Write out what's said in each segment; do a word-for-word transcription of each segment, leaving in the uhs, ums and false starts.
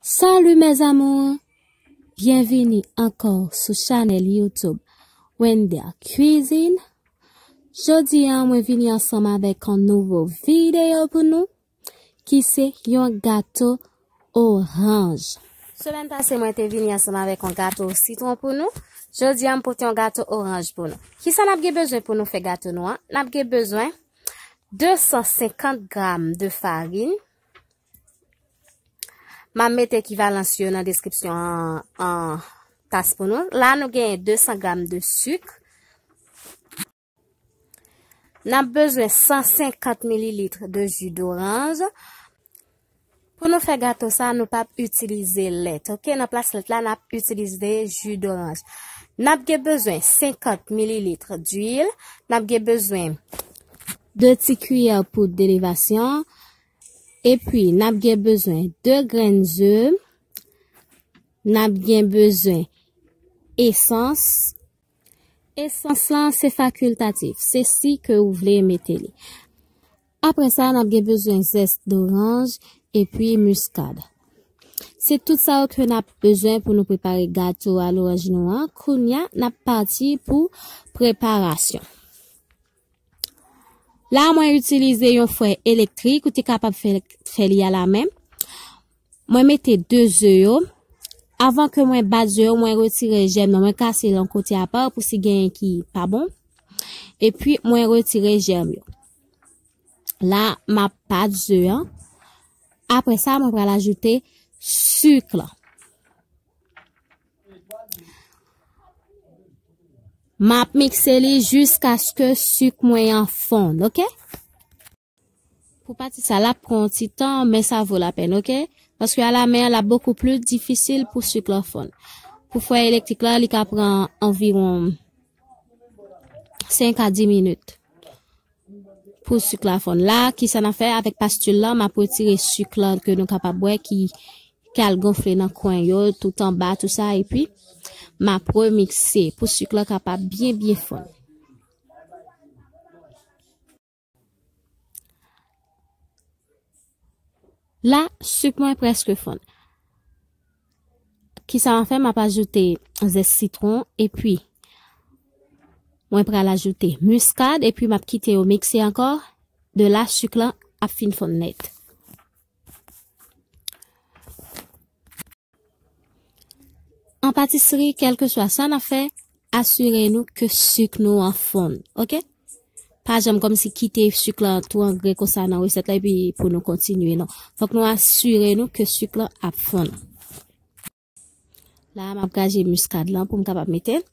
Salut mes amours! Byenvini ankò sou chanèl YouTube Wender Cuisine. Jodi a, mwen vini ansanm avèk yon nouvo videyo pou nou, ki se yon gato oranj. Semèn pase, mwen te vini ansanm avèk yon gato sitwon pou nou. Jodi a, m pote yon gato oranj pou nou. Kisa n ap gen bezwen pou nou fè gato nou an? N ap gen bezwen de san senkant gram de farin. M ap mete ekivalans yo nan deskripsyon an, an tas pou nou. La, nou genyen de san gram de sik. N ap bezwen san senkant mililitre de ji doranj. Pou nou fè gato sa, nou p ap itilize lèt, oke? Nan plas lèt la, n ap itilize ji doranj. N ap gen bezwen senkant mililitre d'huile. N ap gen bezwen de ti kiyè poud de levasyon. Epi, n ap gen bezwen de grenn ze. N ap gen bezwen esans. Esans lan, se fakiltatif. Se si ke ou vle mete li. Apre sa, n ap gen bezwen zès doranj epi miskad. Se tout sa yo ke n ap bezwen pou nou prepare gato a loranj nou an. Kounye a, n ap pati pou preparasyon. La, mwen itilize yon fwè elektrik, ou te kapab fè, fè li alamen. Mwen mete de ze yo. Avan ke mwen bat ze yo, mwen retire jèm nan. Mwen kase l yon kote apa pou si genyen ki pa bon. Epi, mwen retire jèm yo. La, m ap bat ze an. Apre sa, mwen pral ajoute sik lan. M ap mikse li jiskaske sik mwen an fonn, oke? Pou pati sa, l ap pran yon ti tan, men sa vo lapèn, oke? Paske alamen an, l ap bokou pli difisil pou sik lan fonn. Pou fwè elektrik la, li ka pran anviwon senk a dis minit pou sik la fonn. La, kisa n ap fè avèk pastil la? M ap retire sik la ke nou kapab wè ki, ki al gonfle nan kwen yo, tout anba, tout sa, epi m ap remikse pou sik la kapab byen, byen fonn. La, sik mwen prèske fonn. Kisa m ap fè? M ap ajoute zès sitwon, epi mwen pral ajoute miskad, epi m ap kite yo mikse ankò. De la, sik lan ap fin fonn nèt. An patisri, kèlkeswa sa n ap fè, asire nou ke sik nou an fonn, oke? Pa janm kòmsi kite sik lan tou angre konsa nan resèt la epi pou nou kontinye, non. Fòk nou asire nou ke sik lan ap fonn. La, m ap graje miskad lan pou m kapab mete l.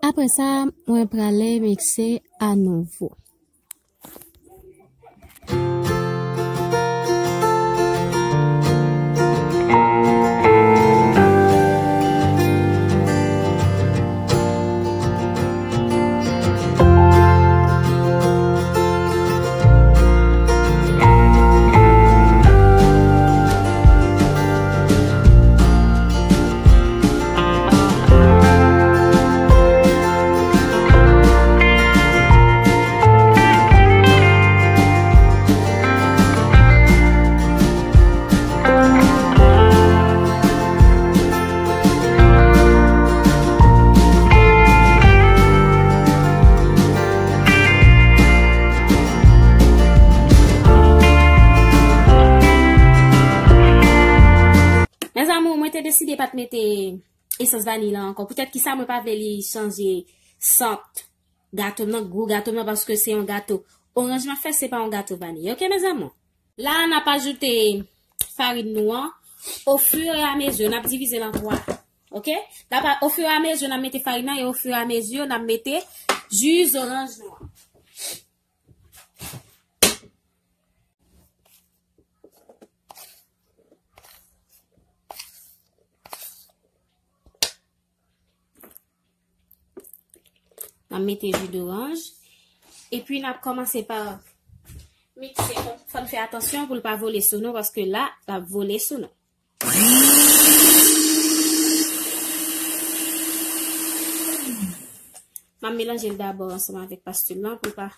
Apre sa, mwen prale mikse anouvo. Mes amours, mwen te deside pa t mete esans vaniy la ankò. Poutèt ki sa mwen pa vle li chanje sant gato m nan, gou gato m nan, paske se yon gato oranj m ap fè, se pa yon gato vaniy. Oke, mes amours? La, n ap ajoute farin nou an ofiramezi, n ap divize l an twa. Oke? N ap, ofiramezi, n ap mete farin nan, e ofiramezi, n ap mete ji zoranj nou an. N ap mete ji doranj. Epi n ap kòmanse pa mikse. Fò n fè atansyon pou l pa vole sou nou, paske la, l ap vole sou nou. M ap melanje l dabò ansanm avèk pastil lan pou l pa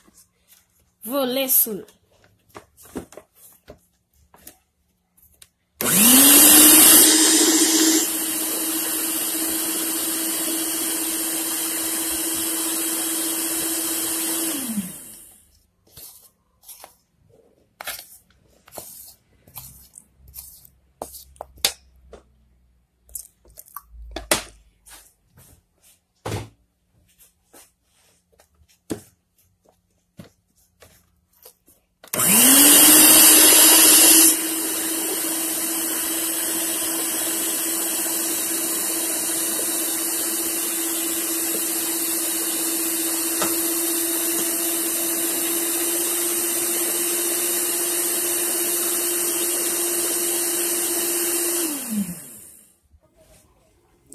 vole sou nou.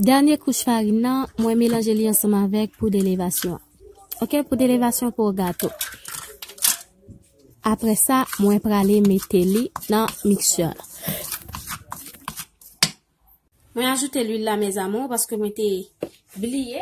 Dènye kouch farin nan, mwen melanje li ansanm avèk poud elevasyon an. Oke, poud elevasyon pou gato. Apre sa, mwen prale mete li nan miksè la. Mwen ajoute lwil la, mes amours, paske mwen te bliye.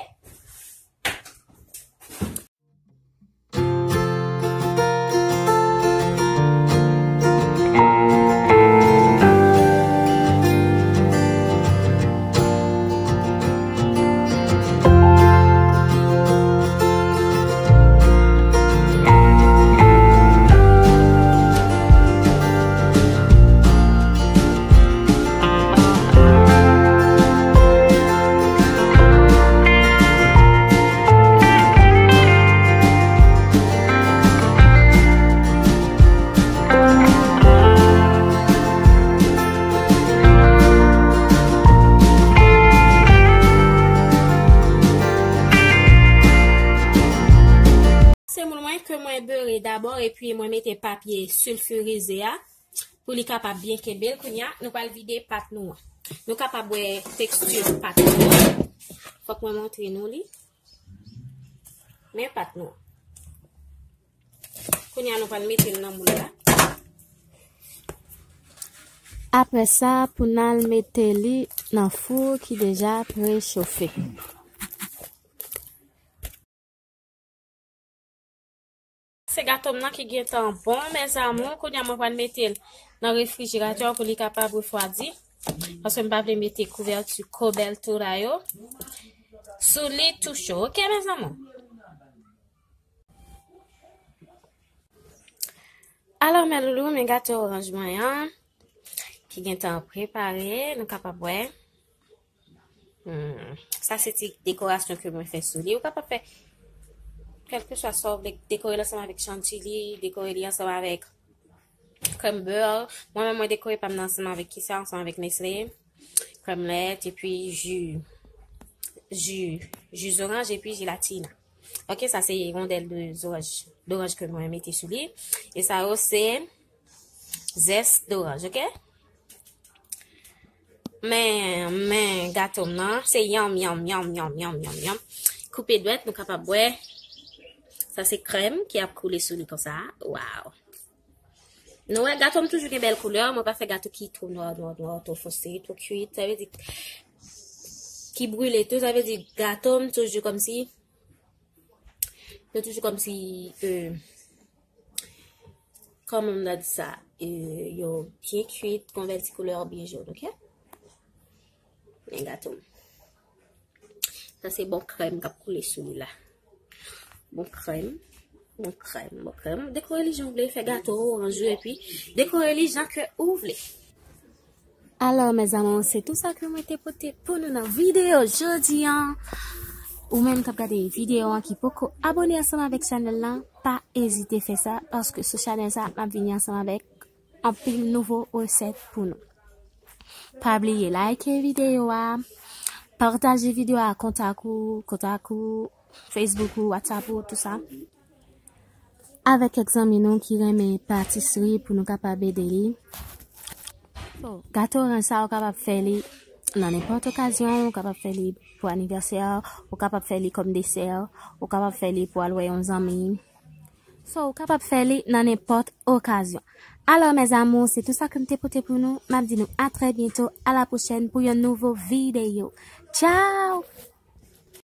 Semoul mwen ke mwen beure dabò epi mwen mete papye silfirize a pou li kapab byen kenbe l. Kounye a, nou pral vide pat nou an. Nou kapab wè teksti pat nou an. Fòk mwen montre nou li. Men pat nou an. Kounye a, nou pral mete l nan moul la. Apre sa, pou n al mete li nan fou ki deja prechofe. Se gato m nan ki gentan bon, mes amours. Kounye a, mwen pral mete l nan refrijeratè pou li kapab refwadi. Paske m pa vle mete kouvèti kobertura yo sou li tou cho. Oke, mes amours? Alò, mes loulous, men gato oranj mwen an, ki gentan prepare, nou kapab wè. Hmm, sa se ti dekorasyon ke mwen fè sou li. Ou kapab fè kèlkeswa sa w vle, dekore l ansanm avèk chantilly, dekore li ansanm avèk krèm bè. Mwen menm, mwen dekore pa m nan ansanm avèk kisa? Ansanm avèk Nestlé, krèm lèt, epi ji, ji, ji zoranj, epi jelatina. Oke, sa se rondèl de zoranj, doranj ke mwen mete sou li. E sa yo se zès doranj, oke? Men, men gato m nan, se yanm, yanm, yanm. Koupe dwèt, nou kapab wè. Sa se krèm ki ap koule sou li konsa. Waw. Nou wè, gato m toujou gen bèl koulè. Mwen pa fè gato ki twò nwa, nwa, nwa, twò fonse, twò kwit. Sa vle di, ki brile tou. Sa vle di, gato m toujou kòmsi, yo toujou kòmsi, euh, kòman m ta di sa, euh, yo byen kwit, gon bèl ti koulè byen jòn, oke? Men gato m. Sa se bon krèm k ap koule sou li la. Bon krèm, bon krèm, bon krèm. Dekore li jan w vle, fè gato, ranje, epi dekore li jan ke ou vle. Alò, mes amours, se tou sa ke mwen te pote pou nou nan videyo jodi an. Ou menm k ap gade videyo an ki poko abòne ansanm avèk chanèl lan, pa ezite fè sa, paske sou chanèl sa, m ap vini ansanm avèk anpil nouvo resèt pou nou. Pa bliye like videyo a, pataje videyo a kontak ou, kontak ou, Facebook ou, WhatsApp ou, tou sa. Avèk kèk zanmi nou ki renmen patisri pou nou kapab ede li. Gato oranj sa, ou kapab fè li nan nenpòt okazyon, ou kapab fè li pou anivèsè, ou kapab fè li kòm desè, ou kapab fè li pou al wè yon zanmi. So, ou kapab fè li nan nenpòt okazyon. Alò, mes amours, se tou sa ke m te pote pou nou. M ap di nou a trè byento, a la pwochèn pou yon nouvo videyo. Tchao!